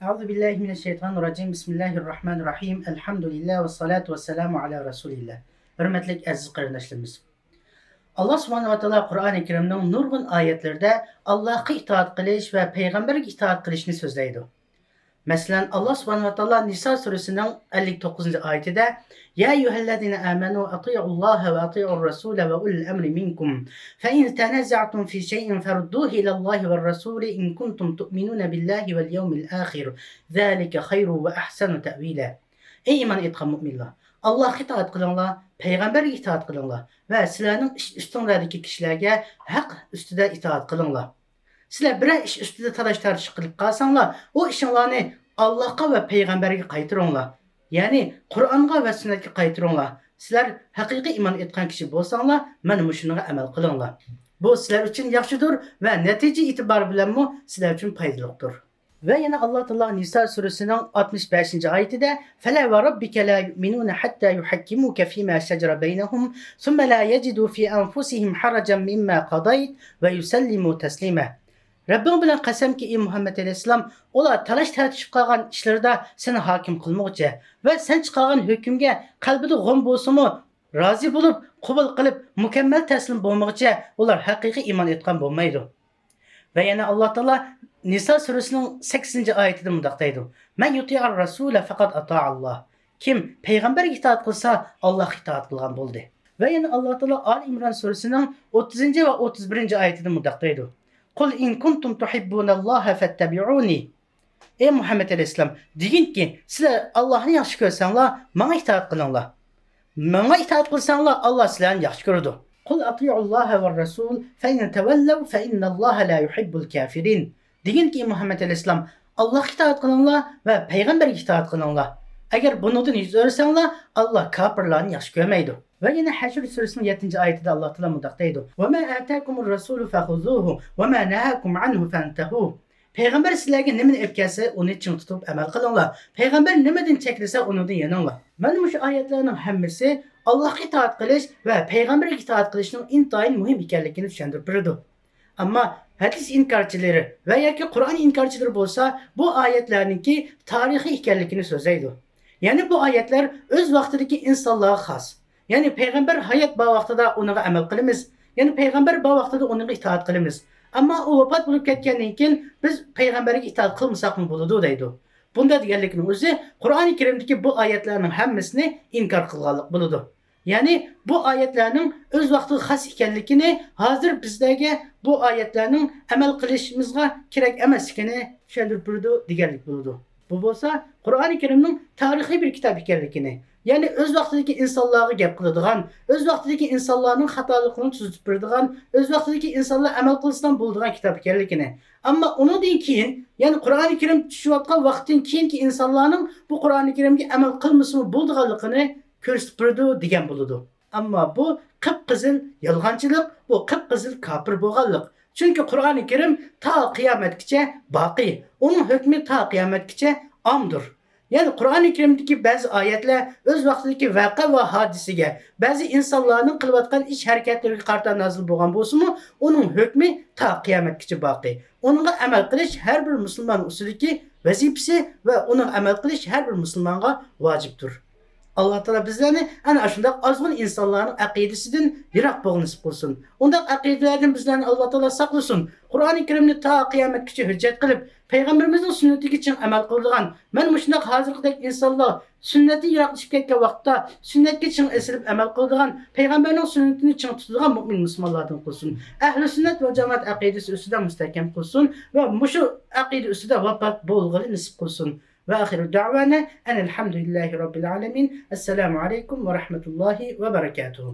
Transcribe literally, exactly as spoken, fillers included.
أعوذ بالله من الشيطان الرجيم. بسم الله الرحمن الرحيم. الحمد لله والصلاة والسلام على رسول الله. ھۆرمەتلىك ئەزىز قېرىنداشلىرىمىز، ئاللا سۇبھانەھۇ ۋە تائالا قۇرئانى كەرىمنىڭ نۇرغۇن ئايەتلىرىدە ئاللاھقا ئىتائەت قىلىش ۋە پەيغەمبەرگە ئىتائەت قىلىشنى سۆزلەيدۇ. مەسىلەن، ئاللا سۇبھانەھۇ ۋە تائالا نىسا سۈرىسىنىڭ ئەللىك توققۇزىنچى ئايىتىدە، يا أيها الذين آمنوا أطيعوا الله وأطيعوا الرسول وأولي الأمر منكم فإن تنازعتم في شيء فردوه إلى الله والرسول إن كنتم تؤمنون بالله واليوم الآخر ذلك خير وأحسن تأويلا. ئەي ئىمان ئېيتقان مۇئمىنلار! ئاللاھقا ئىتائەت قىلىڭلار، پەيغەمبەرگە ئىتائەت قىلىڭلار ۋە سىلەرنىڭ ئىش ئۈستۈڭلاردىكى كىشىلەرگە ھەق ئۈستىدە ئىتائەت قىلىڭلار. سىلەر بىرەر ئىش ئۈستىدە تالاش-تارتىش قىلىپ قالساڭلار، ئۇ ئىشىڭلارنى ئاللاھقا ۋە پەيغەمبەرگە قايتۇرۇڭلار. يەنى قۇرئانغا ۋە سۈننەتكە قايتۇرۇڭلار. سىلەر ھەقىقىي ئىمان ئېيتقان كىشى بولساڭلار، مانا مۇشۇنىڭغا ئەمەل قىلىڭلار. بۇ سىلەر ئۈچۈن ياخشىدۇر ۋە نەتىجە ئېتىبارى بىلەنمۇ سىلەر ئۈچۈن پايدىلىقتۇر. ۋە يەنە ئاللا تائالا نىسا سۈرىسىنىڭ ئاتمىش بەشىنچى ئايىتىدە، فلا وربك لا يؤمنون حتى يحكموك فيما شجر بينهم ثم لا يجدوا في أنفسهم حرجا مما قضيت ويسلموا تسليما. رەببىڭ بىلەن قەسەمكى، ئى مۇھەممەد ئەلەيھىسسالام، ئۇلار تالاش-تارتىشىپ قالغان ئىشلىرىدا سېنى ھاكىم قىلمىغۇچە ۋە سەن چىقارغان ھۆكۈمگە قەلبىدە غۇم بولسىمۇ، رازى بولۇپ، قوبۇل قىلىپ، مۇكەممەل تەسلىم بولمىغۇچە ئۇلار ھەقىقىي ئىمان ئېيتقان بولمايدۇ. ۋە يەنە ئاللا تائالا نىسا سۈرىسىنىڭ سەككىزىنچى ئايىتىدە مۇنداق دەيدۇ، من يطع الرسول فقد أطاع الله. كىم پەيغەمبەرگە ئىتائەت قىلسا، ئاللاھقا ئىتائەت قىلغان بولدى. ۋە يەنە ئاللا تائالا ئالى ئىمران سۈرىسىنىڭ ئوتتۇزىنچى ۋە ئوتتۇز بىرىنچى ئايىتىدە مۇنداق دەيدۇ، قل إن كنتم تحبون الله فاتبعوني. ئەي مۇھەممەد ئەلەيھىسسالام، دېگىنكى، سىلەر ئاللاھنى ياخشى كۆرسەڭلار، ماڭا ئىتائەت قىلىڭلار. ماڭا ئىتائەت قىلساڭلار، ئاللا سىلەرنى ياخشى كۆرىدۇ. قل أطيعوا الله والرسول فإن تولوا فإن الله لا يحب الكافرين. دېگىنكى، مۇھەممەد ئەلەيھىسسالام، ئاللاھقا ئىتائەت قىلىڭلار ۋە پەيغەمبەرگە ئىتائەت قىلىڭلار. ئەگەر بۇنىڭدىن يۈز ئۆرۈسەڭلار، ئاللا كاپىرلارنى ياخشى كۆرمەيدۇ. ۋە يەنە ھەشر سۈرىسىنىڭ يەتتىنچى ئايىتىدە ئاللا تائالا مۇنداق دەيدۇ، وما آتاكم الرسول فخذوه وما نهاكم عنه فانتهوا. پەيغەمبەر سىلەرگە نېمىنى ئېلىپ كەلسە، ئۇنى چىڭ تۇتۇپ ئەمەل قىلىڭلار. پەيغەمبەر نېمىدىن چەكلىسە، ئۇنىڭدىن يېنىڭلار. مانا مۇشۇ ئايەتلەرنىڭ ھەممىسى ئاللاھقا ئىتائەت قىلىش ۋە پەيغەمبەرگە ئىتائەت قىلىشنىڭ ئىنتايىن مۇھىم ئىكەنلىكىنى چۈشەندۈرۈپ بېرىدۇ. ئەمما ھەدىس ئىنكارچىلىرى ۋە ياكى قۇرئان ئىنكارچىلىرى بولسا، بۇ ئايەتلەرنىڭكى تارىخىي ئىكەنلىكىنى سۆزلەيدۇ. يەنى بۇ ئايەتلەر ئۆز ۋاقتىدىكى ئىنسانلارغا خاس. يەنى پەيغەمبەر ھايات بار ۋاقتىدا ئۇنىڭغا ئەمەل قىلىمىز. يەنى پەيغەمبەر بار ۋاقتىدا ئۇنىڭغا ئىتائەت قىلىمىز. ئەمما ئۇ ۋاپات بولۇپ كەتكەندىن كېيىن بىز پەيغەمبەرگە ئىتائەت قىلمىساقمۇ بولىدۇ دەيدۇ. بۇنداق دېگەنلىكنىڭ ئۆزى قۇرئانى كەرىمدىكى بۇ ئايەتلەرنىڭ ھەممىسىنى ئىنكار قىلغانلىق بولىدۇ. يەنى بۇ ئايەتلەرنىڭ ئۆز ۋاقتىغا خاس ئىكەنلىكىنى، ھازىر بىزلەرگە بۇ ئايەتلەرنىڭ ئەمەل قىلىشىمىزغا كېرەك ئەمەسلىكىنى چۈشەندۈرۈپ بېرىدۇ دېگەنلىك بولىدۇ. بۇ بولسا قۇرئانى كەرىمنىڭ تارىخىي بىر كىتاب ئىكەنلىكىنى، يەنى ئۆز ۋاقتىدىكى ئىنسانلارغا گەپ قىلىدىغان، ئۆز ۋاقتىدىكى ئىنسانلارنىڭ خاتالىقلىرىنى تۈزىتىپ بېرىدىغان، ئۆز ۋاقتىدىكى ئىنسانلار ئەمەل قىلسىلا بولىدىغان كىتاب ئىكەنلىكىنى، ئەمما ئۇنىڭدىن كېيىن، يەنى قۇرئانى كەرىم چۈشۈۋاتقان ۋاقىتتىن كېيىنكى ئىنسانلارنىڭ بۇ قۇرئانى كەرىمگە ئەمەل قىلمىسىمۇ بولىدىغانلىقىنى كۆرسىتىپ بېرىدۇ دېگەن بولىدۇ. ئەمما بۇ قىپقىزىل يالغانچىلىق، بۇ قىپقىزىل كاپىر بولغانلىق. چۈنكى قۇرئانى كەرىم تا قىيامەتكىچە باقىي، ئۇنىڭ ھۆكمى تا قىيامەتكىچە ئامدۇر. يەنى قۇرئانى كەرىمدىكى بەزى ئايەتلەر ئۆز ۋاقتىدىكى ۋەقە ۋە ھادىسىگە، بەزى ئىنسانلارنىڭ قىلىۋاتقان ئىش ھەرىكەتلىرىگە قارىتا نازىل بولغان بولسىمۇ، ئۇنىڭ ھۆكمى تا قىيامەتكىچە باقىي. ئۇنىڭغا ئەمەل قىلىش ھەر بىر مۇسۇلمان ئۈستىدىكى ۋەزىپىسى ۋە ئۇنىڭغا ئەمەل قىلىش ھەر بىر مۇسۇلمانغا ۋاجىپتۇر. ئاللا تائالا بىزلەرنى ئەنە ئاشۇنداق ئازغۇن ئىنسانلارنىڭ ئەقىدىسىدىن يىراق بولغىنى نېسىپ قىلسۇن. ئۇنداق ئەقىدىلەردىن بىزلەرنى ئاللا تائالا ساقلىسۇن. قۇرئانى كەرىمنى تا قىيامەتكىچە ھۆججەت قىلىپ، پەيغەمبىرىمىزنىڭ سۈننىتىگە چىڭ ئەمەل قىلىدىغان، مەن مۇشۇنداق ھازىرقىدەك ئىنسانلار سۈننەتتىن يىراقلىشىپ كەتكەن ۋاقىتتا سۈننەتكە چىڭ ئېسىلىپ ئەمەل قىلىدىغان، پەيغەمبەرنىڭ سۈننىتىنى چىڭ تۇتىدىغان مۇئمىن مۇسۇلمانلاردىن قىلسۇن. ئەھلى سۈننەت ۋە جامائەت ئەقىدىسى ئۈستىدە مۇستەھكەم قىلسۇن ۋە مۇشۇ ئەقىدە ئۈستىدە ۋاپات بولغىلى نېسىپ قىلسۇن. وآخر دعوانا أن الحمد لله رب العالمين. السلام عليكم ورحمة الله وبركاته.